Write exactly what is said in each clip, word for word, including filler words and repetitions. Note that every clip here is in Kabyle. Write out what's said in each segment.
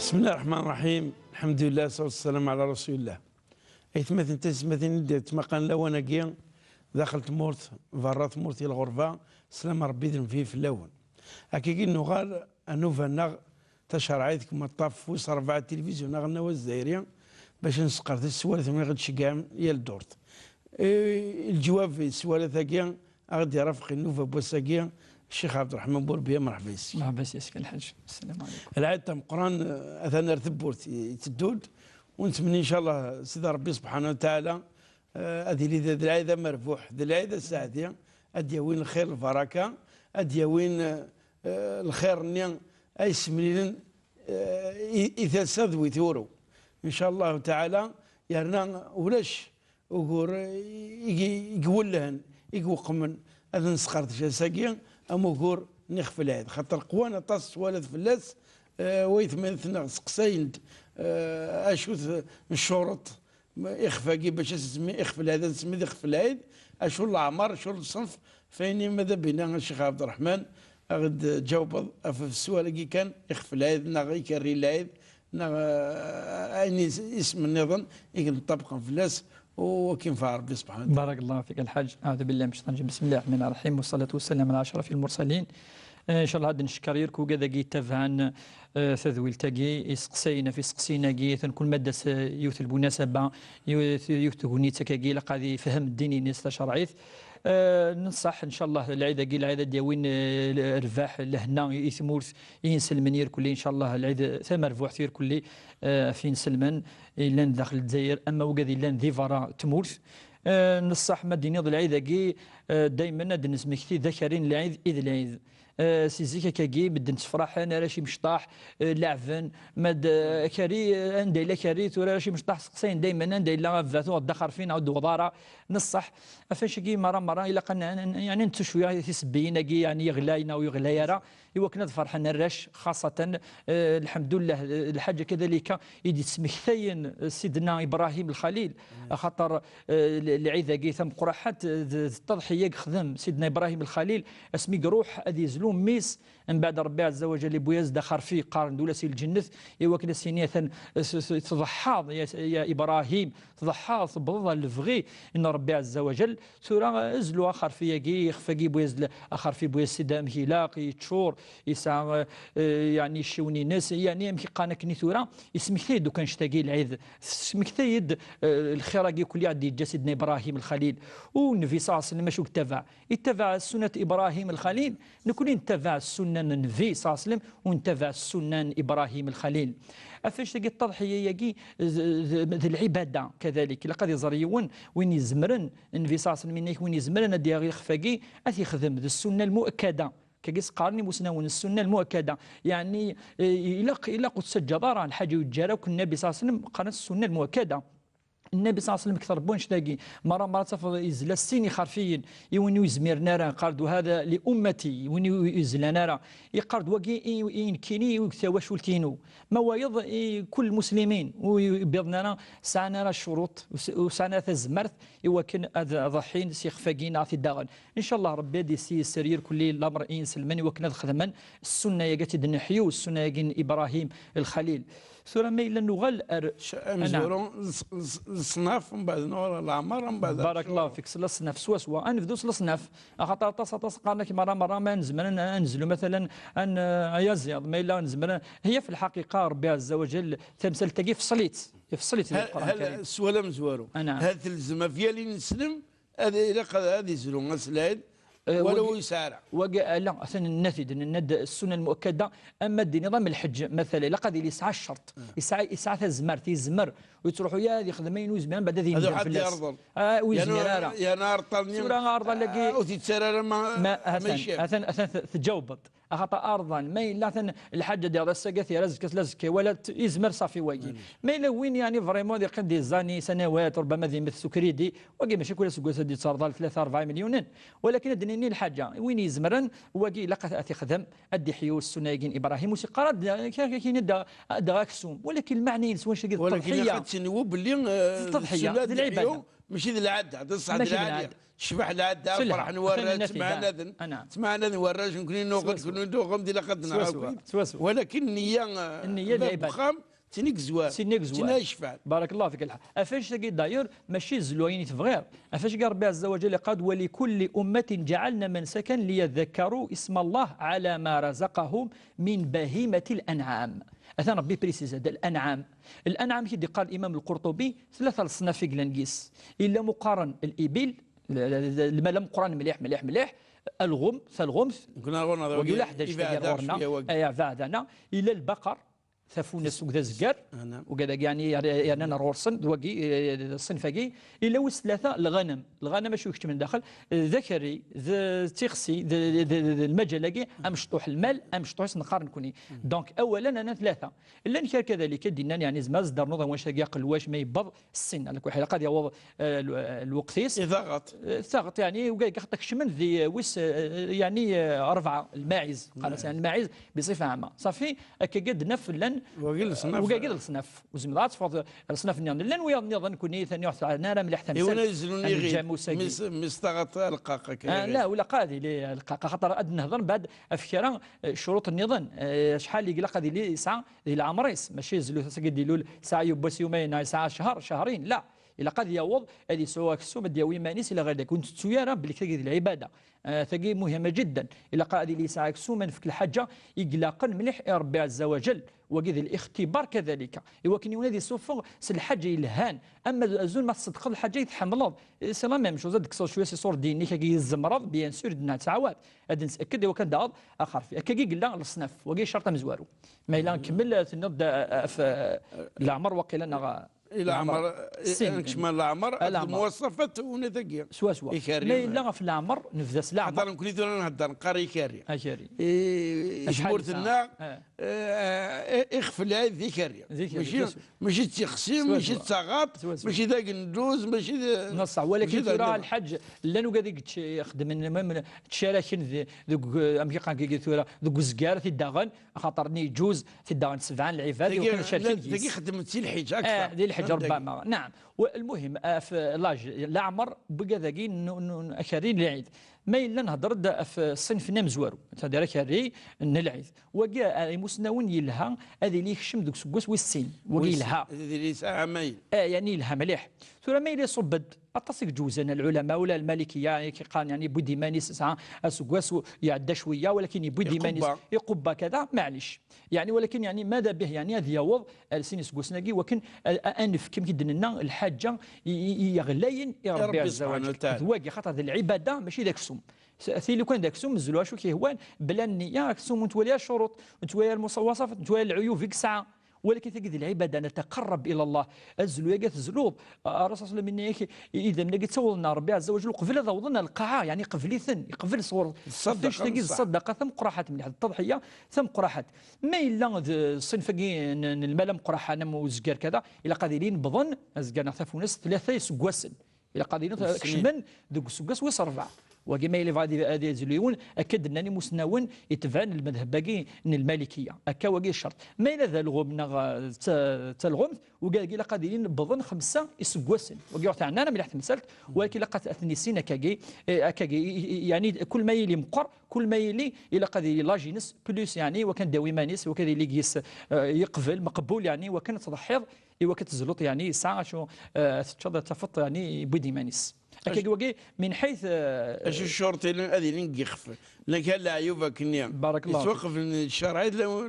بسم الله الرحمن الرحيم. الحمد لله والصلاة والسلام على رسول الله. Aytmaten taysetmatin i d-yettmaqan lawan-agi, daxel tmurt, berra tmurt, i lɣerba, sslam n Ṛebbi d nnbi fell-awen. Akkagi nuɣal a nnuba-nneɣ tacerɛit deg umaṭṭaf wis ṛebɛa n tilivizyu-nneɣ Nnaw Azzayri, bac ad nesqerdec s wawal-nwen i ɣ-d-tceggɛem yal ddurt. E, lǧwab i sswalat-agi, a ɣ-d-irafeq i nnuba n wass-agi, Ccix Ɛebderreḥman Burbiya, merḥba yes-k. Merḥba yes-k a Lḥaǧ. Sslam ɛlikum. Lɛid ameqqran, eh, atan ar tewwurt i-, itteddu-d, u nettmenni ncallah Sidi Ṛebbi subḥanahu wa taɛala, eh, ad yili d, d lɛid amerbuḥ, d lɛid aseɛdi, ad d-yawi lxir, lbaraka, ad d-yawi, eh, lxir-nni ay semlilen, eh, i, i tasa d wi turew. Ncallah taɛala, yerna ulac ugur i, i, i iwellhen, i iweqqmen ad nesqerdec ass-agi am ugur n ixef lɛid, xaṭer qwan aṭas sswalat fell-as, eh, waytmaten-nneɣ seqsayen-d, eh, acu-t ccuruṭ, ma ixef-agi bac ad s-nsemmi ixef lɛid, ad nsemmi d ixef lɛid, acu n leɛmer, acu n ṣṣenf, fayen ma d abina a Ccix Ɛebderreḥman, a ɣ-d-tǧawbeḍ ɣef sswal-agi kan, ixef lɛid neɣ ikerri lɛid, neɣ, eh, ayen is-, isem nniḍen i yenṭabqen fell-as, u ad k-infeɛ Ṛebbi subḥanahu wa taɛala. Barakallahu fik a Lḥaǧ. Aɛudu billahi min cciṭan rajim. Bismillahi rahmani rahim. Wassalatu wassalamu ala acrafi lmursalin. Eh, ncallah ad ncekkeṛ yir kugad-agi yettabaɛen, eh, tadwilt-agi, iseqsayen ɣef iseqsiyen-agi, atan kul ma d-tas, eh, yiwet lmunasaba, yiwet, yiwet tegnit akkagi, ilaq ad ifhem ddin-ines tacerɛit. Eh, nṣaḥ, ncallah, lɛid-agi, lɛid ad d-yawin, eh, rrbeḥ, lehna i, i tmurt, i yinselmen irkelli, ncallah, lɛid tamerbuḥt irkelli, eh, ɣef yinselmen yellan daxel Lezzayer, ama wigad yellan di berra tmurt. Eh, nṣaḥ ma d-tiniḍ lɛid-agi, eh, daymen ad d-nesmekti d akerri n lɛid i d lɛid. Eh, si zik akkagi, medden ttefraḥen, arrac imecṭaḥ, eh, leɛben, ma d, eh, akerri, eh, anda yella akerri, tura arrac imecṭaḥ seqsayen daymen anda yella baba-twen, d axerfi neɣ d uḍar-a, nṣaḥ. Ɣef wannect-agi merra, merra, ilaq ad n-, n-, n-, yeɛni nettu cwiya tisebbiyin-agi, yeɛni yeɣlay neɣ ur yeɣlay ara, i wakken ad ferḥen arrac, xaṣatan, eh, lḥemdullah, eh, lḥaǧa kadalika i d-yesmektayen, eh, Sidna Ibrahim Lxalil, axaṭer, eh, l-, lɛid-agi tameqqraḥant, eh, d, d ṭṭaḍḥiya i yexdem Sidna Ibrahim Lxalil, asmi iruḥ ad yezlu mmi-s, mbeɛd Ṛebbi ɛezza wa jal iwwi-yas-d axerfi, qqaren-d ula si lǧennet, i wakken ad s-yini atan, eh, s-, s-, tḍeḥḥaḍ, ya, ya Ibrahim, tḍeḥḥaḍ, tewwḍeḍ ɣer lebɣi n Ṛebbi ɛezza wa jal. Tura, eh, zlu axerfi-agi, ixef-agi iwwi-yas-d l-, axerfi iwwi-yas-d amek ilaq, yeččur, yesɛa, eh, eh, yeɛni iciwen-ines, yeɛni amek i qqaren akken i tura, yesmektay-d akk annect-agi lɛid, tesmektay-d, eh, lxir-agi kulli ad d-yeǧǧa Sidna Ibrahim Lxalil. U Nnbi ṣalla Llahu ɛalayhi wa sallam acu yettabaɛ? Yettabaɛ ssunnat Ibrahim Lxalil, nekni nettabaɛ ssunna n Nnbi ṣalla Llahu ɛalayhi wa sallam, u nettabaɛ ssunna n Ibrahim Lxalil. Ɣef wannect-agi ṭṭaḍḥiya-agi d, d, d lɛibada, kadalik. Ilaq ad iẓer yiwen, win izemren, Nnbi ṣalla Llahu ɛalayhi wa sallam yenna-ak, win izemren ad d-yaɣ ixef-agi, ad t-ixdem, d ssunna lmuakkada. Kagi s-qqaren imusnawen, ssunna lmuakkada. Yeɛni, eh, ilaq, ilaq ur tettaǧǧaḍ ara lḥaǧa ur yeǧǧi ara akk Nnbi ṣalla Llahu ɛalayhi wa sallam, qqaren-as ssunna lmuakkada. Nnbi ṣalla Llahu ɛalayhi wa sallam ikter wannect-agi. Merra, merra tafeḍ izla sin ixerfiyen, i win ur yezmiren ara, qqar-d: "Wa hada li ummati", i win ur yezlan ara. Iqqar-d: "Wagi i, i nekkini, i tawacult-inu." Ma wayeḍ, i kul lmuslimin, ur yebbiḍen ara, sɛan ara ccuruṭ, ur s-, ur sɛan ara tazmert, i wakken ad ḍeḥḥin s ixef-agi neɣ ad t-id-aɣen. Ncallah Ṛebbi ad yessiyesser irkelli lameṛ i yinselmen i wakken ad xedmen ssunna-agi, ad tt-id-neḥyu, ssunna-agi n Ibrahim Lxalil. Tura ma yella nuɣal ar... Amezwaru, leṣ-, leṣ-, leṣnaf, mbeɛd nuɣal ɣer leɛmeṛ, mbeɛd... Barakallahu fik, s leṣnaf, swaswa. Ad nebdu s leṣnaf. Axaṭer aṭas, aṭas qqaren-ak merra, merra ma nezmer ad nezlu, matalan, ad n-, ayaziḍ, ma yella nezmer ad, hiya fi lḥaqiqa, Ṛebbi ɛezza wa jal, tamsalt-agi ifṣel-itt, ifṣel-itt di Lqur'an Karim. Sswal amezwaru. Hal telzem ɣef yal ineslem ad, ilaq ad, ad izlu ass Lɛid, eh, wala ur yesɛi ara? Wagi, ala, atan nenna-t-id, nenna-d ssunna lmuakkada, ama d-tiniḍ am lḥeǧǧ, matalan, ilaq ad yili yesɛa ccerṭ, yesɛa, yesɛa tazmert, yezmer, ur yettruḥu ara ad yexdem ayen ur yezmir, mbeɛd ad yendem fell-as. Ah, ur yezmir ara. Yerna areṭṭal-nni, tura areṭṭal-agi, ah, ur t-yettarra ara ma, ma atan, atan, atan t-, tǧawbeḍ. Axaṭer arḍan, ma yella atan lḥaǧa ad yaweḍ ass-agi, ad t-yerr azekka, s lazekka, wala t-, yezmer ṣafi wagi. Ma yella win, yeɛni, vraiment ad yeqqim des années, sanawat, rubbama ad yemmet s ukridi, wagi mačči kul aseggas ad d-yetterḍal tlata rebɛa imelyunen, walakin ad d-nini lḥaǧa, win izemren, wagi ilaq ad, ad t-ixdem, ad d-iḥyu ssunna-agi n Ibrahim, ur s-iqqar ad, ad, ad, ad aksum, walakin lmeɛna-ines wannect-agi d ṭṭeḍḥiya. Walakin ilaq ad tiniw belli, eh, d ṭṭeḍḥiya, d lɛibada. Mačči d lɛadda, d ṣṣeḥ d lɛali. Tecbeḥ lɛadda, ferḥen warrac, ttmeɛnaden. Ttmeɛnaden warrac, nekni nuɣ-d, nekni nuɣem, d ilaq ad nɛawed. Walakin nniya, nniya d lɛibad. Uxxam, d tin i yezwar. D tin i yecfan. Barakallahu fik, a lḥaǧ. Ɣef annect-agi, d'ailleurs, mačči zlu ayen i tebɣiḍ. Ɣef annect-agi, Ṛebbi ɛezza wa jalla iqal-d: ولكل أمة جعلنا منسكا ليذكروا اسم الله على ما رزقهم من بهيمة الأنعام. Atan Ṛebbi précise-d, الأنعام. الأنعام, ki d-iqqar Imam Lqurṭubi, tlata leṣnaf i yellan deg-s. Illa mu qqaren libil, l-, l-, l-, lmal ameqqran mliḥ, mliḥ, mliḥ, alɣum, talɣumt, wagi ula ḥdac tagi ɣur-neɣ, aya, beɛd-aneɣ, illa lbaqer, tafunast akked azeggar, ugad-agi, yeɛni, yernan ar ɣur-sen, d wagi, eh, ṣṣenf-agi, illa wis tlata, lɣanem. Lɣanem acu ikeččmen daxel? D akerri, d tixsi, d, d, d, d lmaǧal-agi, amecṭuḥ lmal, amecṭuḥ i s-neqqar nekni. Donc, awalen, ana tlata. Llan kra kadalik i d-innan, yeɛni, zmer ad s-d-ternuḍ wanect-agi aqelwac ma yewweḍ sin, ala kulli ḥal, ilaq ad yaweḍ, eh, l-, lweqt-is. I taɣaṭ? Eh, taɣaṭ, yeɛni, uga-, axaṭer kecmen di, eh, wis, eh, yeɛni, eh, rebɛa, lmaɛiz. Qqaren-as, yeɛni, lmaɛiz, biṣifa ɛama. Ṣafi, akka i d-naf llan, wagi d leṣnaf. Wagi d leṣnaf. Ur zemreḍ ad teffɣeḍ leṣnaf nniḍen. Llan wiyaḍ nniḍen, nekni tani ur t-ɛnan ara mliḥ tamsalt. Yiwen ad yezlun iɣil, mi s-, mi s-taɣaṭ aleqqaq akka. Ah, la, ur ilaq ad yili aleqqaq, axaṭer ad nehḍer mbeɛd ɣef kra, eh, ccuruṭ nniḍen. Eh, acḥal i ilaq ad yili yesɛa di leɛmer-is, mačči zlu ass-agi d-ilul, yesɛa yiwwas yuma, neɣ yesɛa ccher, cehrin, la. Ilaq ad yaweḍ ad yesɛu aksum, ad d-yawi iman-is ila ɣer dagi. Ur ntettu ara belli tagi d lɛibada. Ah, tagi muhima jiddan. Ilaq ad yili yesɛa aksum, ad nefk lḥaǧa i ilaqen mliḥ i Ṛebbi ɛezza wa jall. Wagi d lixtibar kadalika. I wakken yiwen ad isuffeɣ s lḥaǧa yelhan. Ama azul ma tṣeddqeḍ lḥaǧa i tḥemmleḍ, eh, c'est la même chose. Ad d-tekkseḍ cwiya si ṣṣur-nni-k, agi tzemreḍ, bien sûr, d nettɛawad. Ad nettɛawad i wakken daɣ axerfi. Akkagi yella leṣnaf. Wagi ccerṭ amezwaru. Ma yella nkemmel, eh, tenniḍ-d, eh, ɣef, eh, leɛmer waqila neɣ, eh, I leɛmer, leɛmer. Sin. Nekcem ar leɛmer, ar leɛmer. Lmuwaṣafat una tagi. Swaswa. Ikerri. Ma yella ɣef leɛmer, nebda s leɛmer. Xaṭer nekni tura nhedder, neqqar ikerri. Akerri. I, acḥal tmurt-nneɣ, eh, eh, ixef lɛid d ikerri. D ikerri, mačči, swaswa. Mačči d tixsi, swaswa, mačči d taɣaṭ, swaswa, mačči d agenduz, mačči d, neṣṣeḥ, walakin mačči d tura agenduz. Lḥaǧ, llan ugad i yečč-, ixeddmen, même, ttcaraken di, deg, amek i qqaren tura, deg uzgar, tiddaɣen, axaṭer-nni yeǧǧuz, tiddaɣen sebɛa n lɛibad, tagi, iwakken ad cerken la, yis. Tagi xeddmen-tt i lḥiǧ, akter. Eh, di lḥiǧ, ṛebbama. Naɛam. Wa-, lmuhim, eh, f-, laj, leɛmer, wigad-agi n, n, n, akerri n lɛid. Ma yella nhedder-d ɣef ṣṣinf-nni amezwaru, c'est-à-dire akerri n lɛid. Wagi, eh, imusnawen yelha ad yili yekcem deg useggas wis sin. Wagi yelha. Wis sin, ad yili yesɛa ɛamayen. Eh, yeɛni yelha mliḥ. Tura ma yella iṣubb-d, aṭas i iǧewzen, lɛulama, ula lmalikiya, i k-iqqaren, yeɛni, yewwi-d iman-is, yesɛa aseggas u-, iɛedda cwiya, walakin yewwi-d iman-is. Iqubba. Iqubba kada, maɛlic. Yeɛni, walakin, yeɛni, mada bih, yeɛni, ad yaweḍ ar sin iseggasen-agi, wakken a, a, ad nefk, amek i d-nenna, lḥaǧa i, i, i yeɣlayen i Ṛebbi, i Ṛebbi ɛezza wa jell. Subḥanahu wa taɛala. D wagi, xaṭer d lɛibada, mačči d aksum. S-, tili kan d aksum, zlu acu k-yehwan, bla nniya, aksum ur nettwali ara ccuruṭ, ur nettwali ara lmuṣawasafat, ur nettwali ara leɛyub i yesɛa. Walakin tagi d lɛibada, netaqarrab ila Allah. Azlu-agi tezluḍ, a, Ṛṛasul ṣalla Llahu ɛalayhi wa sallam yenna-yak, i-, idammen-agi ttawḍen ar Ṛebbi ɛezza wa jell, uqbel ad awḍen ar lqaɛa, yeɛni qebl-iten, iqbel sɣur ṣṣadaqa, ṣṣadaqa tameqqraḥat mliḥ, d ttaḍḥiya tameqqraḥat. Ma yella d ṣṣinf-agi n, n lmal ameqqraḥan am uzgar kada, ilaq ad ilin bḍen azgar neɣ tafunast tlata iseggasen. Ilaq ad ilin kecmen deg useggas wis ṛebɛa. Wagi ma yella yebɣa ad, ad yazlu yiwen, akka d-nnan imusnawen itebɛen lmadheb-agi n lmalikiya. Akka wagi d ccerṭ. Ma yella d alɣum neɣ, eh, d ta-, d talɣumt, wagi ilaq ad ilin bḍen xemsa iseggasen. Wagi ur teɛni ara mliḥ temsalt, walakin ilaq ad, ad ten-issin akkagi, eh, akkagi, i, i, i, yeɛni kul ma yili meqqer, kul ma yili ilaq ad yili laj-ines plus, yeɛni, iwakken ad d-yawi iman-is, iwakken ad yili gis, eh, yeqbel, meqbul, yeɛni, iwakken ad tḍeḥḥiḍ, iwakken ad tezluḍ, yeɛni, yesɛa acu, eh, teččeḍ, ad tafeḍ, yeɛni, yewwi-d iman-is. Akkagi wagi, min ḥayt, eh, acu ccuruṭ yellan ad ilin deg yixef? Llan kra leɛyub akkenni. Barakallahu fik. Yettwaqeblen ccṛeɛ,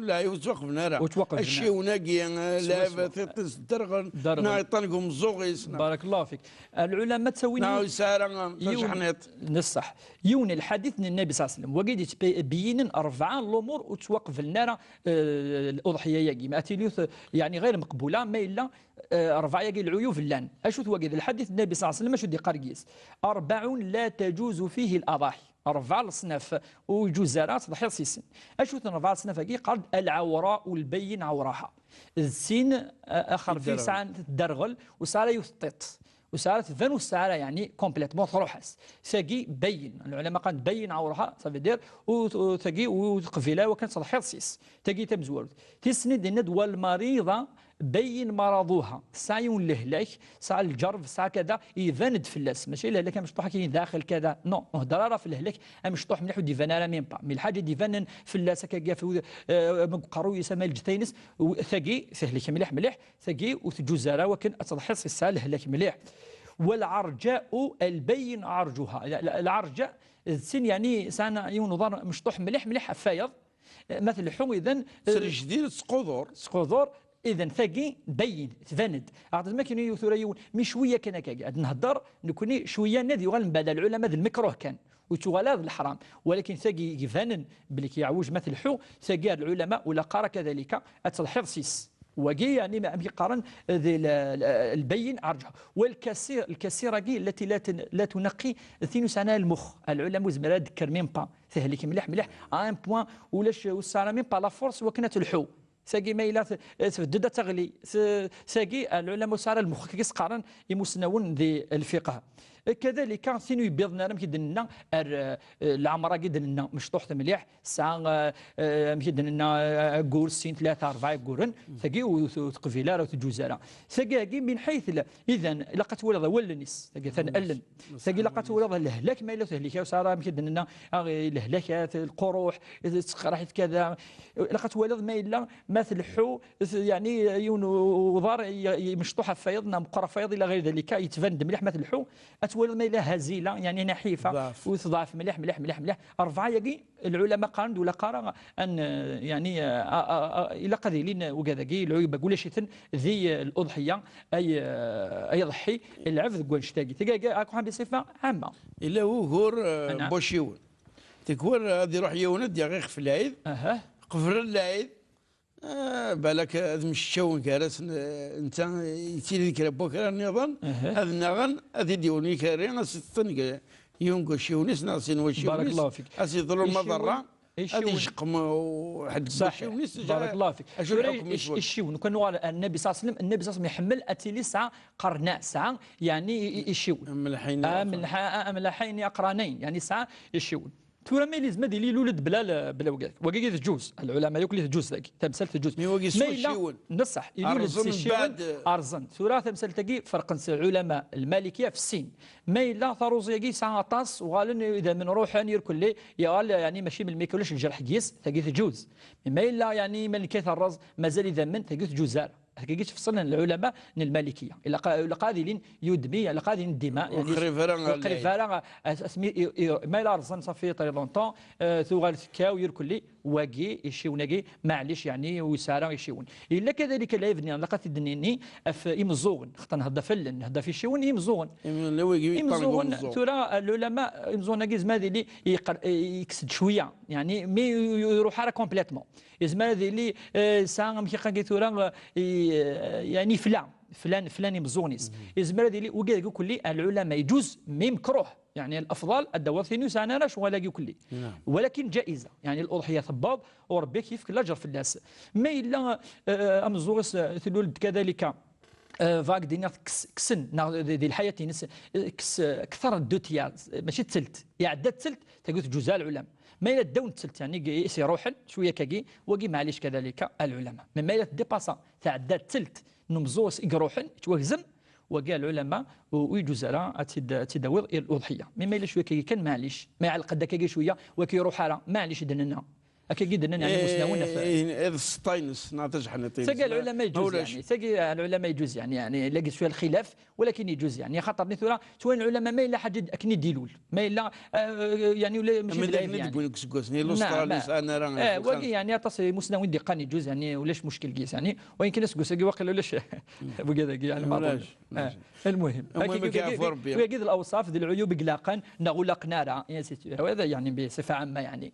leɛyub ur ttwaqeblen ara. Ur ttwaqeblen ara. Acciwen-agi, eh, swaswa. Leɛyub tiṭ-is dderɣel, dderɣel, neɣ iṭṭan deg umeẓẓuɣ-is, neɣ. Barakallahu fik. Lɛulama ttawin neɣ yiwen, yesɛa ara yiwen tajeḥniḍt. D ṣṣeḥ. Yiwen lḥadit n Nnabi ṣalla Llahu ɛalayhi wa sallam. Wagi d-yettbeyyinen rebɛa n lumuṛ ur ttwaqeblen ara, eh, uḍḥiya-yagi. Ma ad tili, yeɛni, ɣir meqbula, ma yella, eh, rebɛa-yagi leɛyub llan. Acu-t wagi? D lḥadit n Nnabi ṣalla Llahu ɛalayhi wa sallam, acu d-iqqar deg-s? أربع لا تجوز فيه الأضاحي. Rebɛa leṣnaf ur yeǧuz ara ad tḍeḥḥiḍ s-isen. Acu-ten rebɛa leṣnaf-agi? Yeqqar-d: العوراء البين عورها. D tin, a-, axerfi yesɛan tedderɣel, ur tesɛi ara yiwet n tiṭ. Ur tesɛi ara tban, ur tesɛi ara, yeɛni, complètement truḥ-as. Tagi bayyin. Lɛulama qqaren bayyin ɛewraha, ça veut dire, u, u, tagi ur teqbil ara wakken ad tḍeḥḥiḍ s-is. Tagi tamezwarut. Tis snat yenna-d: والمريضة بين مرضها، tesɛa yiwen lehlak, tesɛa lǧerb, tesɛa kada, iban-d fell-as. Mačči lehlak amecṭuḥ akken daxel kada. Non, ur nhedder ara f lehlak amecṭuḥ mliḥ ur d-iban ara même pas. Mais lḥaǧa i d-ibanen fell-as akkagi ɣef, eh, deg uqerruy-is ama lǧetta-ines, u-, tagi tehlek mliḥ mliḥ, tagi ur tǧuz ara wakken ad teḍḥiḍ si tesɛa lehlak mliḥ. والعرجاء البين عرجها. La-, la-, العرجاء d tin, yeɛni, sɛan yiwen uḍar mecṭuḥ mliḥ mliḥ ɣef wayeḍ. Ma tleḥḥu, idan, s lejdid tettqudur. Tettqudur, idan tagi bayin, tban-d. Ɛṭet ma kan tura yiwen, mi cwiya kan akkagi. Ad nhedder, nekkni cwiya nadi yuɣal mbeɛd lɛulama d lmekruh kan. Ur yettuɣal ara d leḥram. Walakin tagi ibanen belli yeɛwej ma tleḥḥu, tagi ar lɛulama, ula qqar kadalika, ad telḥiḍ sis. Wagi, yeɛni, ma-, amek i qqaren, di l-, l-, البين عرجها. والكسير, الكسير-agi, التي لا تن-, لا تنقي, d tin ur sɛan ara lmux. Lɛulama ur zmiren ara d-kker même pas. Tehlek mliḥ, mliḥ, à un point ulac, ur tesɛi ara même pas la force wakken ad telḥu. Tagi ma yella t-, tbedded ad teɣli. S-, tagi, lɛulama ur tesɛi ara lmux, akka i s-qqaren imusnawen di lfiqh. Kadalika, tin ur yewwiḍen ara, amek i d-nenna, ar, eh, leɛmer-agi d-nenna, mecṭuḥet mliḥ, tesɛa, eh, eh, amek i d-nenna, eh, aggur, sin, tlata, rebɛa igguren, tagi ur, ur teqbil ara, ur teǧǧuz ara. Tagi-agi, min ḥayt la, idan, ilaq ad twaliḍ awalen-is, tagi atan allen. Tagi ilaq ad twaliḍ lehlak, ma yella tehlek, ur tesɛi ara, amek i d-nenna, ah, lehlakat, lquruḥ, teqreḥ-it kada. Ilaq ad twaliḍ ma yella, ma tleḥḥu, yeɛni, yiwen u-, uḍar y-, y-, mecṭuḥ ɣef wayeḍ, neɣ meqqer ɣef wayeḍ, ila ɣir dalika, yettban-d mliḥ ma tleḥḥu, ad twaliḍ ma yella hazila, yeɛni naḥifa, ur teḍɛef mliḥ, mliḥ, mliḥ, mliḥ. Rebɛa-agi, lɛulama qqaren-d, ula qqaren, an, yeɛni, a, a, a, ilaq ad ilin wigad-agi, lɛuyub-agi, ulac-iten di, eh, l'uḍḥiya, ay, eh, ay iḍḥi lɛebd deg wannect-agi. Tagi-agi, akk ḥan bisifa ɛamma. Ila ugur, eh, n waciwen. Tikwal ad iruḥ yiwen ad d-yaɣ ixef lɛid, qbel lɛid, Ah, balak ad mceččawen gar-asen, eh, netta yettili di kra n wakra nniḍen, ad nnaɣen, ad t-id-yawen ikerri, ad s-iteṭṭen deg yiwen n waciwen-is neɣ sin waciwen-is, ad s-iḍlun maḍerra, ad ijeqqem ḥedd n waciwen-is. Barak Llah fik. Tura iciwen, kan nuɣal ar Nnabi ṣalla Llahu ɛalayhi wa sallam, Nnabi ṣalla Llahu ɛalayhi wa sallam iḥemmel ad tili tesɛa qerna, tesɛa, yeɛni, i-, i-, iciwen. Amlaḥayn, amlaḥayn aqranayn, yeɛni tesɛa iciwen. Tura ma yella yezmer ad yili ilul-d bla l-, bla wagi. Wagi tǧuz. Lɛulama yakk li tǧuz dagi. Tamsalt tǧuz. Mi wagi s waciwen. Neṣṣeḥ, ilul-d s iciwen, rẓen. Tura tamsalt-agi ferqen s lɛulama lmalikiya f sin. Ma yella taruẓi-agi yesɛa aṭas, uɣalen idammen ruḥen, irkelli, yeɣal, yeɛni, mačči melmi kan ulac lǧerḥ deg-s, tagi tǧuz. Ma yella, yeɛni, ma nekka terreẓ, mazal idammen, tagi tǧuz ara. Akkagi ttfeṣṣilen lɛulama n lmalikiya. Ilaq, ilaq ad ilin yudmi, ilaq ad ilin ddima, ur qrib ara, ur qrib ara, as-, asmi i, i, ma yella rẓen, ça fait très longtemps, euh, tuɣal tekkaw, irkelli, wagi, iciwen-agi, maɛlic, yeɛni, ur yesɛi ara iciwen. Yella kadalika lɛib-nni, ilaq ad t-id-nini, ɣef imeẓẓuɣen, xaṭer nhedder ɣef allen, nhedder ɣef iciwen, imeẓẓuɣen. Imeẓẓuɣen, tura, lɛulama, imeẓẓuɣen-agi, yezmer ad yili, yeqqar-, yekkes-d cwiya, yeɛni, mi ur, ur iruḥ ara complètement. Yezmer ad yili, eh, yesɛa, amek iqqar-agi tura, eh, i, eh, yeɛni flan, flan, flan imeẓẓuɣen-is. Yezmer ad yili, wagi dagi kulli, lɛulama iǧuz, mi mekruh. Yeɛni, lafḍal, ad d-tawiḍ tin ur yesɛan ara ccɣel-agi kulli. Walakin ǧaiza. Yeɛni, luḍḥiya tewweḍ, u Ṛebbi ad k-yefk laǧer fell-as. Ma yella, eh, ameẓẓuɣ-is, eh, tlul-d kadalika, eh, bɣiɣ ad d-iniɣ kkes-, kksen, neɣ di, di lḥayat-ines, eh, kkes, eh, kter n deux tiers, eh, mačči d telt. Iɛedda d telt, tagi tǧuz ara lɛulama. Ma yella ddaw n telt, yeɛni, i s-iruḥen, cwiya akkagi, wagi maɛlic kadalika, lɛulama. Mais ma yella tdipasa, tɛedda d telt n umeẓẓuɣ-is i iruḥen, yettwagzem, wagi lɛulama, ur, ur iǧuz ara ad tt-id-, ad tt-id-tawiḍ i luḍḥiya. Mais ma yella cwiya akkagi kan, maɛlic. Ma iɛelleq-d akkagi cwiya, wagi iruḥ ara, maɛlic, i d-nenna. Akkagi d-nnan, yeɛni, imusnawen ɣef, eh, iḍ s ṭaynes, neɣ tajḥanit-ines. Tagi lɛulama iǧuz, yeɛni. Tagi lɛulama iǧuz, yeɛni, yeɛni, la yesɛa lxilaf, walakin iǧuz, yeɛni, xaṭer ni tura, ttwalin lɛulama ma yella ḥaǧa akken i d-ilul. Ma yella, eh, yeɛni, ula mačči d lɛib, yeɛni. Deg useggas-nni, Lustṛali sɛan ara, eh, wagi, yeɛni, aṭas imusnawen i d-iqqaren iǧuz, yeɛni, ulac muckil deg-s, yeɛni, wayen kan aseggas-agi waqila ulac, wagi dagi, yeɛni, maɛḍum. Ulac, ulac. Eh, المهم. Wagi d lawṣaf, d lɛuyub i ilaqen, neɣ ur laqen ara, et cetera. Hada, yeɛni, بصفة عامة, yeɛni.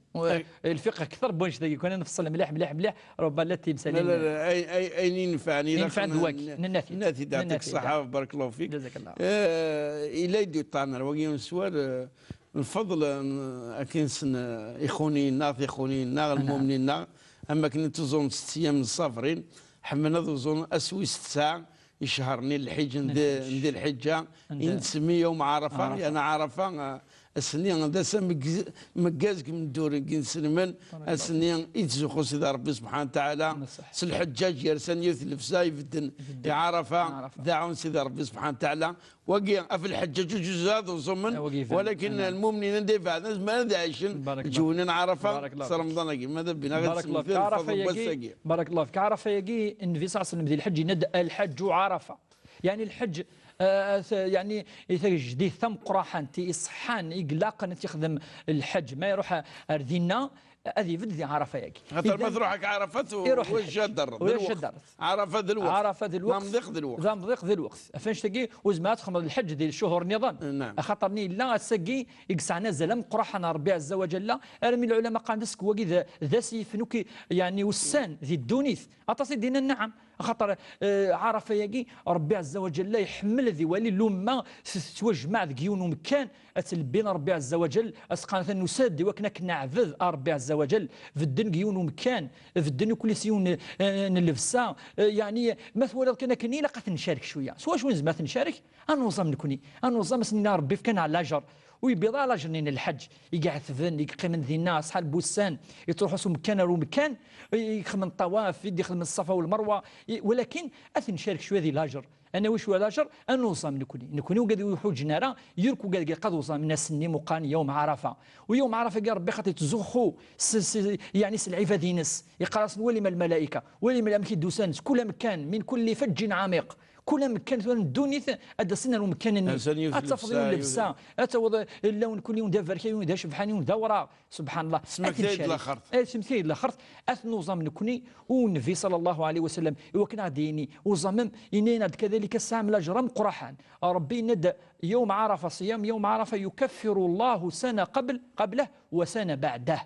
Lfiqh kter n wannect-agi, kan ad nfeṣṣel mliḥ, mliḥ, mliḥ, ربما la timsalin. La, la, la, ay, ay, ayen inefɛen, yenfeɛ d wagi, nenna-t-id. Nenna-t-id, yeɛṭik ṣṣeḥḥa, barak Llahu fik. Jazakallah. Eh, ila i d-iṭṭan ar wagi n swal, eh, lfeḍl, eh, akin sen, eh, ixuniyen-nneɣ, tixuniyin-nneɣ, lmumnin-nneɣ, am akken i ttuẓun setta ayyam n ṣṣabrin, ḥemmlen ad ẓun ass wis tesɛa, icehṛen n Lḥiǧ, n di, n di Lḥiǧǧa, i nettsemmi yawm Ɛarafa, yeɛni Ɛarafa, eh, Ass-nni d ass ameggaz deg imedduri n yinselmen. Ass-nni i yettzuxxu Sidi Ṛebbi subḥanahu wa taɛala s lḥeǧǧaǧ yersan yiwet llebsa ibedden i Ɛarafa, d aɛun Sidi Ṛebbi subḥanahu wa taɛala. Wagi ɣef lḥeǧǧaǧ ur ǧǧiɣ ad uẓumen, walakin lmumnin anda ibeɛden zemren ad ɛicen lǧewnin Ɛarafa s Remḍan-agi. Ma d Rebbi neɣ ad semden lfeḍl n wass-agi. Barakallahu fik. Ɛarafa-agi, Nnbi ṣalla Llahu ɛalayhi wa sallam di lḥeǧǧ yenna-d: "Al-ḥeǧǧu Ɛarafa." Yeɛni lḥeǧ, eh, yeɛni i tajdit tameqqraḥant i iṣeḥḥan i ilaqen ad t-yexdem lḥeǧǧ ma iruḥ ar dinna, ad ibedd di Ɛarafa-agi. Xaṭer ma truḥ ak Ɛarafa, ur ccadar d lweqt. Ɛarafa d lweqt. D amḍiq d lweqt. D amḍiq d lweqt. Ɣef annect-agi ur tezmireḍ ad txedmeḍ lḥeǧǧ di ccuhur nniḍen. Axaṭer-nni yella ass-agi i yesɛan azal ameqqraḥan ɣer Rebbi ɛezza wa ǧalla, armi lɛulama qqaren-d ass-agi wagi d, d ass yefnuki, yeɛni ussan di ddunit. Aṭas i d-yennan nɛam. Axaṭer, eh, Ɛarafa-agi, Rebbi ɛezza wa ǧalla iḥemmel ad iwali lumma tettwajmaɛ deg yiwen umekkan, ad tlebbin Rebbi ɛezza wa ǧalla, ad s-qqaren atan nusa-d i wakken ad k-neɛbed a Rebbi ɛezza wa ǧalla. Bedden deg yiwen umekkan, bedden akk s yiwen, eh, n llebsa. Eh, yeɛni, ma twalaḍ kan akken ilaq ad t-ncarek cwiya. S wacu nezmer ad t-ncarek? Ad nuẓam nekni, ad nuẓam, ad s-nini a Rebbi efk-aneɣ lajer. Ur yewwiḍ ara lajer-nni n lḥeǧǧ, i iɛetben, i yeqqimen dinna, ṣṣeḥ n wussan, yettruḥu s umekkan ar umekkan, i ixedmen ṭṭawaf, i d-ixedmen Ṣṣafa u Lmerwa, i, walakin ad t-ncarek cwiya di lajer. Ad nawi cwiya lajer, ad nuẓam nekni. Nekni ugad ur iḥuǧen ara, yurk ugad ilaq ad uẓamen ass-nni meqqaren Yawm Ɛarafa. U Yawm Ɛarafa-agi Rebbi xaṭi yettzuxxu s, s, yeɛni s lɛibad-ines. Yeqqar-asen: "Walim lmalayka, walim amek i d-usan, s kul amekkan, min kulli fajjin ɛamiq." Kul amekkan tura n ddunit ad d-asen ar umekkan-nni. Ad tafeḍ yiwen llebsa, ad taweḍ, eh, lawen kul yiwen d aberkan, yiwen d acebḥan, yiwen d awraɣ. Subḥan Llah. Ad t-ncarek. Ad t-ncarek. Ad t-nuẓam nekni, u Nnbi ṣalla Llahu ɛalayhi wa sallam, i wakken ad d-yini uẓamem, yenna-d kadalika tesɛam lajer ameqqraḥan. Rebbi yenna-d: "Yawm Ɛarafa ṣiyam, yawm Ɛarafa yukaffiru Llahu sana qabl-, qablah wa sana baɛdah."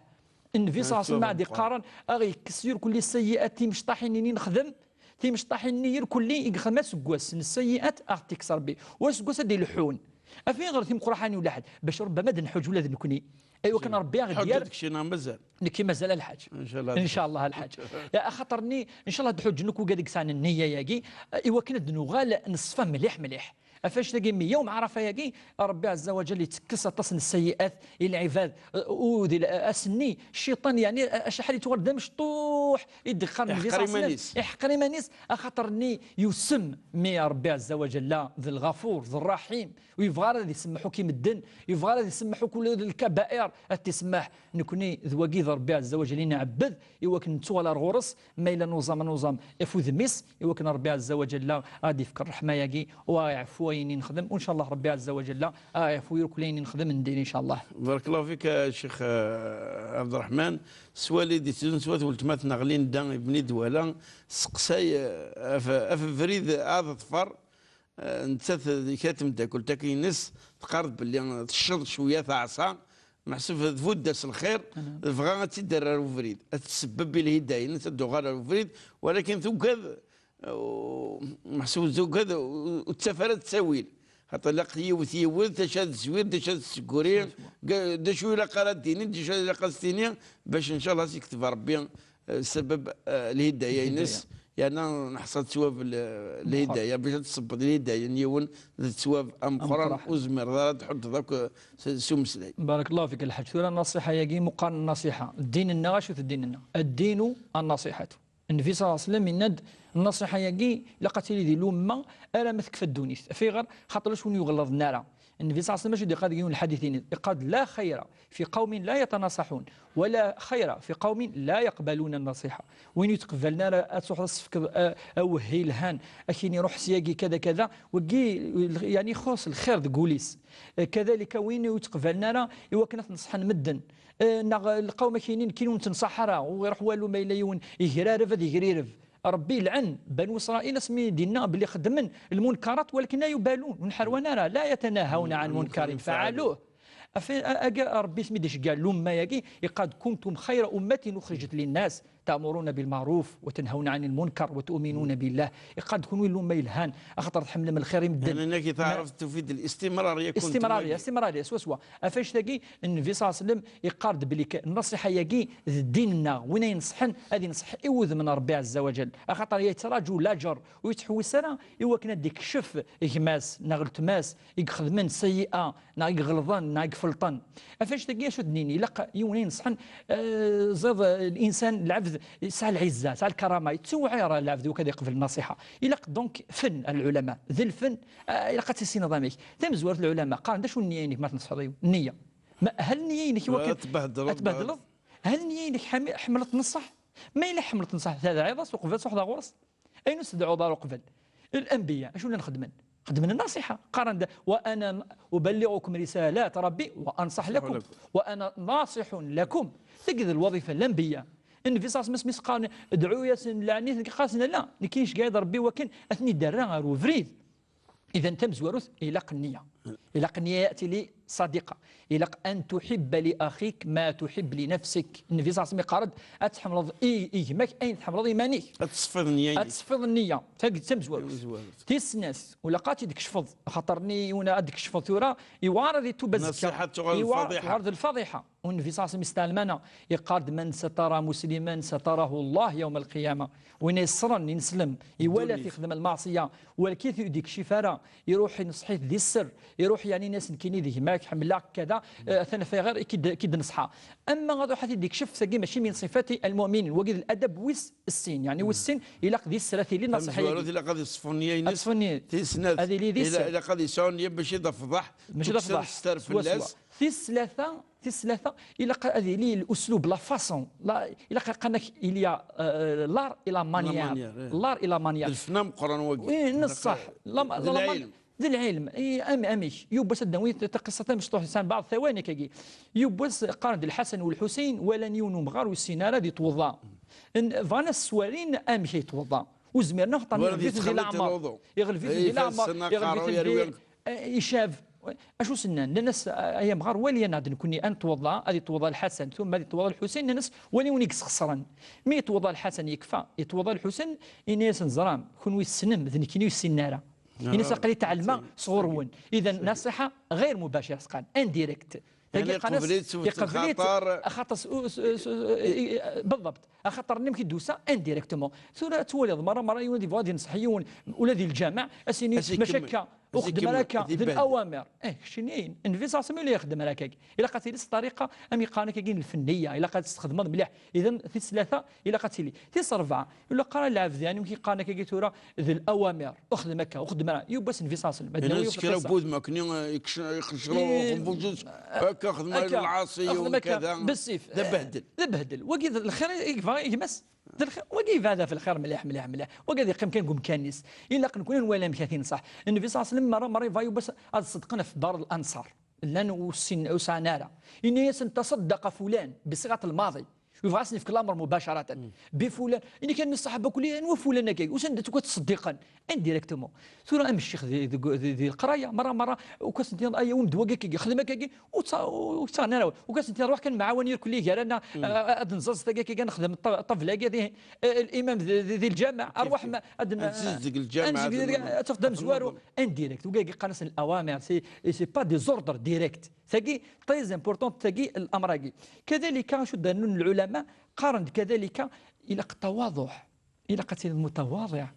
Nnbi ṣalla Llahu ɛalayhi wa sallam ad iqqaren, ad aɣ-yekkes irkelli sseyyi'at timecṭaḥin-nni nexdem, timecṭaḥin-nni irkelli i yexdem aseggas n sseyyi'at, ad aɣ-t-ikkes Rebbi. U aseggas ad d-ileḥḥun. Af ayɣer timeqqraḥin ulaḥed, bac Rebbi ma d-nḥuǧ ula d nekni. Aywa kan Rebbi ad aɣ-d-yerr. Nekki mazal a lḥaǧ. Incallah. Incallah a lḥaǧ. Axaṭer-nni, incallah ad d-ḥuǧen akk ugad i yesɛan nniya-agi, i wakken ad d-nuɣal neṣfa mliḥ mliḥ. Af annect-agi mi yawm Ɛarafa-agi, Rebbi ɛezza wa ǧalla yettekkes aṭas n sseyyi'at i lɛibad, u di l-, ass-nni, cciṭan, yeɛni, acḥal yettwaɣal d amecṭuḥ, i d-qqaren Nnbi ṣalla Llahu ɛalayhi wa sallam, iḥeqer iman-is. Iḥeqer iman-is, axaṭer-nni yusem mi Rebbi ɛezza wa ǧalla d Lɣafur, d Rraḥim, u yebɣa ara ad isemmeḥ akk i medden, yebɣa ara ad isemmeḥ akk ula d lkabair, ad t-isemmeḥ. Nekni d wagi d Rebbi ɛezza wa ǧalla i nɛebbed, i wakken nettuɣal ar ɣur-s, ma yella nuẓam, nuẓam ɣef udem-is, i wakken Rebbi ɛezza wa ǧalla ad d-ifk ṛṛeḥma-agi, u ad iɛfu ayen i nexdem, u ncallah Rebbi ɛezza wa ǧalla ad iɛfu irkel ayen i nexdem n ddin, ncallah. Barakallahu fik, a Ccix, eh, Ɛebderreḥman. Swal i d-itteddun s wat weltma-tneɣ Linda Ibni Dwala, testeqsay, eh, ɣef, ɣef ubrid ad teḍfer, eh, nettat d kra n tmeddakelt akk-ines, teqqar-d belli tecceḍ cwiya teɛṣa, meḥsub tbudd-as lxir, tebɣa ad tt-id-terr ar ubrid, ad tsebbeb i lhidaya-ines, ad d-tuɣal ar ubrid, walakin tugad, u-, meḥsub tugad, u-, ur tettaf ara ttawil. Xaṭer ilaq yiwet yiwet, d acu ad tezwir, d acu ad tsegguri, ga-, d acu ilaq ara d-tini, d acu ilaq ad s-tini, bac ncallah ad s-yekteb Rebbi, eh, sebeb, eh, lhidaya-ines, yerna neḥṣa ttwab l-, lhidaya, bac ad tṣebbeḍ lhidaya n yiwen, d ttwab ameqqran, ur tezmireḍ ara ad tḥuddeḍ akk, eh, s, s umeslay. Barakallahu fik a lḥaǧ. Tura nnaṣiḥa-agi, meqqar nnaṣiḥa. Ddin-nneɣ, acu-t ddin-nneɣ? Ad-dinu an-naṣiḥatu. Nnbi ṣalla Llahu ɛalayhi wa sallam yenna-d, nnaṣiḥa-agi ilaq ad tili di lumma alamma tekfa ddunit. Af ayɣer? Xaṭer acu ur yuɣlaḍen ara. Nnbi ṣalla Llahu ɛalayhi wa sallam acu d-iqqar deg yiwen n lḥadit-ines? Iqqar-d: "La xayra fi qawmin la yatanaṣaḥun, wa la xayra fi qawmin la yaqbaluna nnaṣiḥa." Win ur yettqebalen ara ad truḥeḍ ad s-tefkeḍ, a, awehhi yelhan, ad k-yini ruḥ syagi kada kada, wagi, yeɛni ixuṣ lxir deg wul-is. Kadalika win ur yettqebalen ara i wakken ad t-neṣḥen medden. Eh, neɣ lqawm ad k-yinin, nekkin ur nettneṣaḥ ara, ur iruḥ walu ma yella yiwen igrareb ad igrireb. Rebbi ilɛen Banu Isṛayil asmi d-yenna belli xeddmen lmunkarat, walakin la yubalun, ur nḥerwan ara, la yatanahawna ɛan munkarin faɛaluh. Af-, a-, aga Rebbi asmi d-iceggeɛ lumma-agi, iqqar-d: "Kuntum xayra ummatin uxrijat linnas, تأمرون بالمعروف وتنهون عن المنكر وتؤمنون بالله. Iqqar-d kunwi lumma yelhan, axaṭer tḥemmlem lxir i medden. Lana-agi taɛrabt tufid-d الاستمرار, yakun الاستمرارية, الاستمرارية, swaswa. Ɣef annect-agi, Nnbi صلى الله عليه وسلم iqqar-d belli kan nnṣiḥa-agi d ddin-nneɣ, win ay inṣeḥen ad inṣeḥ i wudem n Ṛebbi عز وجل, axaṭer yettraǧu laǧer, ur yettḥewwis ara i wakken ad d-ikcef gma-s neɣ weltma-s i ixedmen sseyyi'a, neɣ i iɣelḍen, neɣ i ifelṭen. Ɣef annect-agi acu d-nini, ilaq yiwen ay inṣeḥen, eh, ẓid, eh, الإنسان, lɛebd yesɛa lɛizza, yesɛa lkarama, yettuɛir lɛebd i wakken ad iqbel nnṣiḥa. Ilaq donc fenn العلماء, d lfenn, eh, ilaq ad tissineḍ amek. Tamezwarut العلماء qqaren d acu nniya-inek ma tneṣḥeḍ yiwen? Nniya. Ma hal nniya-inek i wakken ad tbehdleḍ? Hal nniya-inek ḥami-, ḥemmleḍ tneṣṣaḥ? Ma yella ḥemmleḍ tneṣṣaḥ, tedɛiḍ-as uqbel truḥeḍ ɣur-s? Ayen ur s-tedɛuḍ ara uqbel. الأنبياء acu llan xedmen? Xedmen nnṣiḥa. Qqaren-d: وأنا أبلغكم رسالات ربي وأنصح لكم وأنا ناصح لكم. Tagi d lwaḍifa n lanbiya. Nnbi صلى الله عليه وسلم mi s-qqaren: "Dɛu-yasen, lɛen-iten", qqaren-asen: "La, nekkini iceggeɛ-iyi-d Ṛebbi wakken ad ten-id-rreɣ ɣer ubrid." Idan tamezwarut, ilaq nniya. Ilaq nniya تأتي لي صادقة. Ilaq أن تحب لأخيك ما تحب لنفسك. Nnbi صلى الله عليه وسلم iqqar-d: ad tḥemmleḍ i, i gma-k ayen tḥemmleḍ iman-ik. Ad tesfiḍ nniya-inek. Ad tesfiḍ nniya. Tagi d tamezwarut. Tamezwarut. Tis snat, ilaq ad tt-id-tkecfeḍ. Axaṭer nniya-inek ad d-tkecfeḍ tura, yewɛer ad itub azekka. Nṣiḥa tuɣal lfaḍiḥa. Yewɛer, tuɣal d lfaḍiḥa. U Nnbi صلى الله عليه وسلم isteɛlem-aneɣ, iqqar-d: "من ستر مسلما ستره الله يوم القيامة." Win yeṣṣren ineslem, iwala-t ixdem lmeɛṣiya, walakin ur d-ikcif ara, iruḥ ineṣḥ-it di sser, iruḥ yeɛni-as: "Nekkini d gma-k, ḥemmleɣ-k, kada", eh, atan ɣef ayɣer i k-id-, i k-id-neṣḥa. Ama ad iruḥ ad t-id-ikcef, tagi mačči min ṣifati lmuminin, wagi d ladab wis sin, yeɛni wis sin, ilaq di sser ad tili nnaṣiḥa-agi. Tamezwarut ilaq ad iṣfu nniya-ines. Ad iṣfu nniya. Tis snat, ad ili di sser. Ilaq ad yesɛu nniya mačči d afḍaḥ, mačči d afḍaḥ, tukksa sser fell-as. Swaswa. Tis tlata, tis tlata, ilaq ad yili l'uslub, la façon. La, ilaq ad qqaren-ak, il y a, euh, l'art et la manière. La manière, eh. L'art et la manière. D lfen ameqqran wagi. Oui, neṣṣaḥ. La, d la, la lɛilm. D lɛilm. I, am-, amek? Yiwwas ad d-nawi ta-, taqisa tamecṭuḥt, sɛan baɛḍ thawani akkagi. Yiwwas qqaren-d Lḥasan u Lḥusin walan yiwen umɣar ur yessin ara ad yetweḍḍa. N-, bɣan ad s-swarin amek ay yetweḍḍa. Ur zmiren ara, axaṭer iɣleb-iten di leɛmer. Iɣleb-iten di leɛmer. Iɣleb-iten di Eh, icab. Acu s-nnan? Nnan-as: "Ay amɣar, wali-aneɣ-d nekkni, ad netweḍḍa." Ad yetweḍḍa Lḥasan, tumma ad yetweḍḍa Lḥusin. Nnan-as: "Wali win i yesxeṣren." Mi yetweḍḍa Lḥasan yekfa, yetweḍḍa Lḥusin, ini-asen: "Ẓram, kunwi tessnem, d nekkini ur yessinen ara." Ini-as: "Aql-i tɛelmeɣ sɣur-wen." Idan, nṣiḥa ɣir mubacir, s-qqaren, indirect. Tagi yeɛni qqaren-as, iqbel-itt, iqbel-itt, lxaṭer. Axaṭer s-, s-, s-, s-, i-, i-, بالضبط. Axaṭer-nni amek i d-tusa indirectement. Tura ad twaliḍ, merra, merra, yiwen ad yebɣu ad yenṣeḥ yiwen, ula di lǧameɛ, ad s-yini: "Mačči akka, ur xeddem ara akka, d lawamir." Eh, keččini, Nnbi ṣalla Llahu ɛalayhi wa sallam ur ixeddem ara akkagi. Ilaq ad tili s ṭṭariqa, am yeqqaren akkagi, n lfenniya, ilaq ad testxedmeḍ mliḥ. Idan, tis tlata, ilaq ad tili. Tis rebɛa, ilaq ara lɛebd, yeɛni, amek i qqaren akkagi tura, d lawamir. Uxdem akka, uxdem ara. Yiwwas Nnbi ṣalla Llahu ɛalayhi wa sallam. Ad nawi kra n wudem akken, eh, ikc-, iqeccer uxenfuc-is, akka, xdem ara lɛaṣi, xdem akka, kada. Bessif. D abehdel. D abehdel. Wagi d lxir i yebɣa gma-s. D lxir. Wagi yebɛed ɣef lxir mliḥ, mliḥ, mliḥ. Wagi ad yeqqim kan deg umkan-is. Ilaq nekni ad nwali amek ad t-inṣeḥ. Nnbi ṣalla Llahu ɛalayhi wa sallam merra, merra yebɣa yiwwas ad ṣeddqen ɣef dar Lanṣar. Llan ur ssin-, ur sɛan ara. Ini-asen: "تصدق فلان"، بصيغة الماضي. Yebɣa ad sen-yefk lamer mubacaratan. Bi fulan. Ini kan ṣṣaḥaba kulli, anwa fulan akka? Usan-d akk ad ttṣeddiqen. Indirectement. Tura am ccix di, di, di, di leqraya, merra, merra, ukas n tiyaḍ, ay, awim-d wagi akkagi, xdem akkagi, ur tta-, ur ttaɣen ara. Ukas n tiyaḍ, ruḥ kan mɛawan irkelli gar-aneɣ, a-, a-, ad nẓaẓ tagi akkagi, ad nexdem ṭṭa-, ṭṭabla-agi, di, eh, l'imam di, di, di lǧameɛ, arwaḥ ma, ad n-, ad nzizeg lǧameɛ, ad nzizeg, ad tafeḍ d amezwaru, indirect. Wagi qqaren-asen l'awamir, c'est, c'est pas des ordres directs. Tagi, très importante, tagi, l'amr-agi. Kadalika, acu d-rnun lɛulama, qqaren-d kadalika, ilaq ṭṭawaḍuḥ. Ilaq ad tiliḍ mutawaḍiɛ.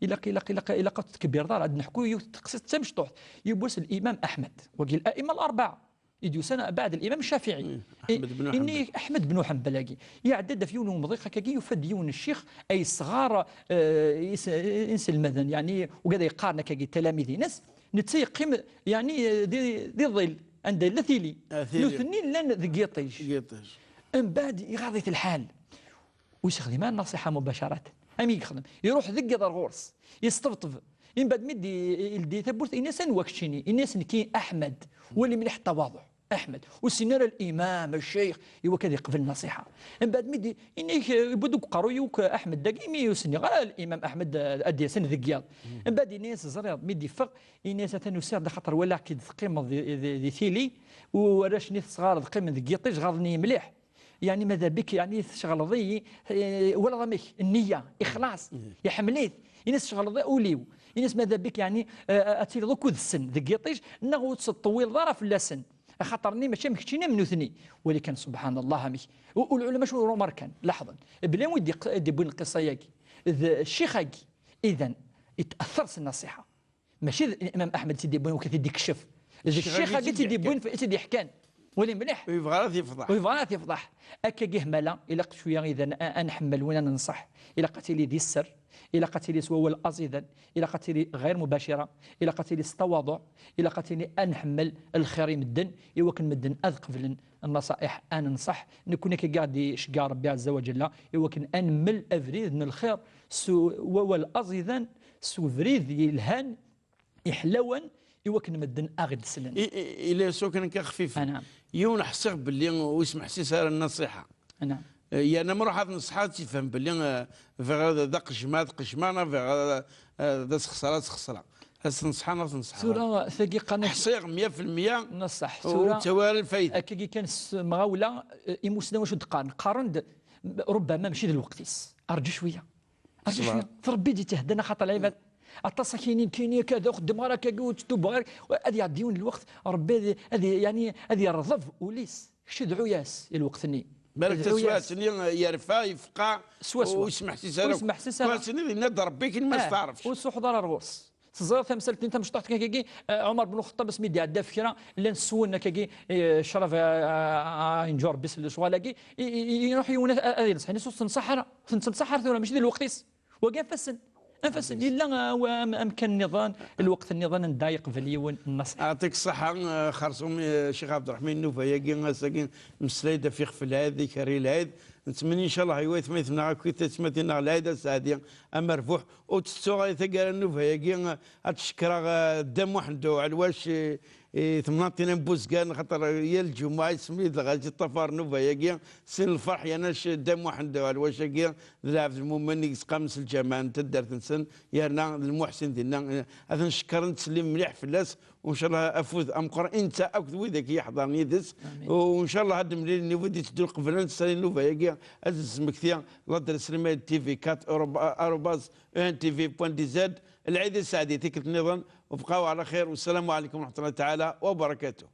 Ilaq, ilaq, ilaq, ilaq ad tetkebbireḍ ara. Ad neḥku yiwet n teqsiṭ d tamecṭuḥt. Yiwwas l'imam Aḥmed. Wagi l'a'imma l'arbaɛa. I d-yusan baɛd l'imam Ccafiɛi. Aḥmed ben Ḥanbal. Aḥmed ben Ḥanbal-agi. Iɛedda-d ɣef yiwen n umḍiq akkagi, yufa-d yiwen n ccix ay yesɣar, eh, is-, inselmaden, yeɛni, wigad ay qqaren akkagi talamid-ines. Netta yeqqim, yeɛni, eh, di, di ḍil, anda yella tili. Ah, tili. Nutni llan deg yiṭij. Deg yiṭij. Mbeɛd iɣaḍ-it lḥal. Ur yessexdim ara nnṣiḥa mubacaratan. Amek i yexdem? Iruḥ deg yiḍ ar ɣur-s, yesṭebṭeb. Imbeɛd mi d-ildi tawwurt, ini-as: "Anwa keččini?" Ini-as: "Nekki Aḥmed." Wali mliḥ ṭṭawaḍuḥ. Aḥmed. Ur ssinen ara l'imam, ccix, i wakken ad yeqbel nnṣiḥa. Imbeɛd mi d-, ini-ak, yewwi-d deg uqerruy-iw Aḥmed dagi, imi ur ssniɣ ara l'imam Aḥmed, eh, ad d-yasen deg yiḍ. Imbeɛd ini-as: "Ẓriɣ, mi d-iffeɣ", ini-as: "Atan usiɣ-d axaṭer walaɣ-k-id teqqimeḍ di, di, di tili, u warrac-nni tesɣareḍ qqimen deg yiṭij, ɣaḍen-iyi mliḥ." Yeɛni, mada bik, yeɛni, tceɣleḍ-iyi, eh, walaḍ amek, nniya, ixlaṣ, iḥemmel-it. Ini-as, tceɣleḍ ul-iw. Ini-as, mada bik, yeɛni, eh, ad tiliḍ ukud-sen deg yiṭij, neɣ ur tettṭewwileḍ ara fell-asen. Axaṭer-nni mačči am keččini am nutni. Walakin, subḥan Allah, amek. U, u lɛulama acu ur umar kan, laḥḍen. Bla wi d-iq-, d-iwwin lqissa-yagi. D ccix-agi, idan, it'athar s nnasiḥa. Mačči d Imam Aḥmed i tt-id-iwwin, wi tt-id-ikcef. D ccix-agi i tt-id-iwwin, i tt-id-iḥkan. Wali mliḥ. Ur yebɣa ara ad t-yefḍeḥ. Ur yebɣa ara ad t-yefḍeḥ. Akkagi hmala, ilaq cwiya idan a, a nḥemmel win a nenṣeḥ. Ilaq ad tili di sser, ilaq ad tili s wawal aẓidan, ilaq ad tili ɣir mubacira, ilaq ad tili s tawaḍuɛ, ilaq ad tili a nḥemmel lxir i medden, i wakken medden ad qeblen nnaṣa'iḥ a nenṣeḥ. Nekkni akkagi ɣ-d-iceggeɛ Rebbi Ɛezza wa Ǧella, i wakken a nemmel abrid n lxir s wawal aẓidan, s ubrid yelhan, iḥlawan, i wakken medden a ɣ-d-slen. I, i, ila s wakken akka xfifen. Anɛam. Yiwen ḥṣiɣ belli ur yesmeḥsis ara nnaṣiḥa. Anɛam. Eh, yerna ma ruḥ ad tneṣḥa, ad tt-yefhem belli, eh, bɣiɣ ad, d aqejma, d qejma, neɣ bɣiɣ ad, eh, d asexṣer, ad sexṣreɣ. Ad s-tneṣḥa neɣ tneṣḥa. Tura, tagi qqaren-ak ḥṣiɣ mya fi lmya. Nṣeḥ. Ur tura, ttawi ara lfayda. Akkagi kan s tmɣawla, eh, imusnawen acu d-qqaren? Qqaren-d, rubbama mačči d lweqt-is. Arǧu cwiya. Arǧu ṣṣber. Cwiya. Rebbi d-ittheddan axaṭer lɛibad. Aṭas akini, kini, akka, d uxeddem ara akka, ur ttubeɣ ara. Ad iɛeddi yiwen lweqt, Rebbi ad, ad, yeɛni, ad yerḍeb ul-is. Kečč dɛu-yas i lweqt-nni. Balak dɛu-yas. Taswiɛt-nni yerfa, yefqa, swaswa. Ur yesmeḥsis ara. Ur yesmeḥsis ara. Kwan-nni yenna-d Rebbi, kini ma, ah, teɛrefeḍ. Ur tsuḥuḍ ara ar ɣur-s. Teẓriḍ tamsalt-nni tamecṭuḥt kan kagi, eh, Ɛumar ben Lxeṭṭab asmi d-iɛedda ɣef kra, llan sswen akkagi, eh, ccrab, eh, eh, eh, yenǧu Rebbi s lecɣal-agi, i, i, i, iruḥ yiwen ad, ad yenṣeḥ, ini-as ur tenṣaḥ ara, ur tenṣaḥ ara tura, mačči d lweqt-is. Wagi anef-asen. Anef-asen. Yella, ah, wa-, am-, amkan nniḍen, lweqt nniḍen anda yeqbel yiwen nnaṣiḥa. Yeɛṭik ṣṣeḥḥa, ah, xerṣum, ah, Ccix Ɛebderreḥman, nnuba-yagi, ass-agi, mmeslay-d ɣef yixef lɛid, ikerri lɛid. Nettmenni, ncallah, i waytma-tneɣ akkit tatmatin-nneɣ lɛid aseɛdi amerbuḥ. Ur ttettuɣ ay taggara nnuba-yagi, ah, ad cekkreɣ, ah, Dda Muḥend Uɛelwac, eh, i temnaḍt-ina n Buzgan, xaṭer yal lǧemɛa yessemlid lɣaci ṭṭafar nnuba-yagi, sin lferḥ yerna c-, Dda Muḥend Uɛelwac-agi d lɛebd lmumen i yesqamen s lǧameɛ n taddart-nsen, yerna d lmuḥsin dinna, eh, ad ten-cekkren, ttsellim mliḥ fell-as, u ncallah afud ameqqran i netta akked widak i iḥḍren yid-s, amin. U ncallah ad d-mlilen i wid itteddun qbel ad nesali nnuba-yagi, ad d-nesmekti ladres email T V quatre arobase E N T V point D Z. Lɛid aseɛdi, tikkelt nniḍen, u bqaw ɛla xir, wassalamu ɛalaykum wa raḥmatullahi taɛala wa barakatuh.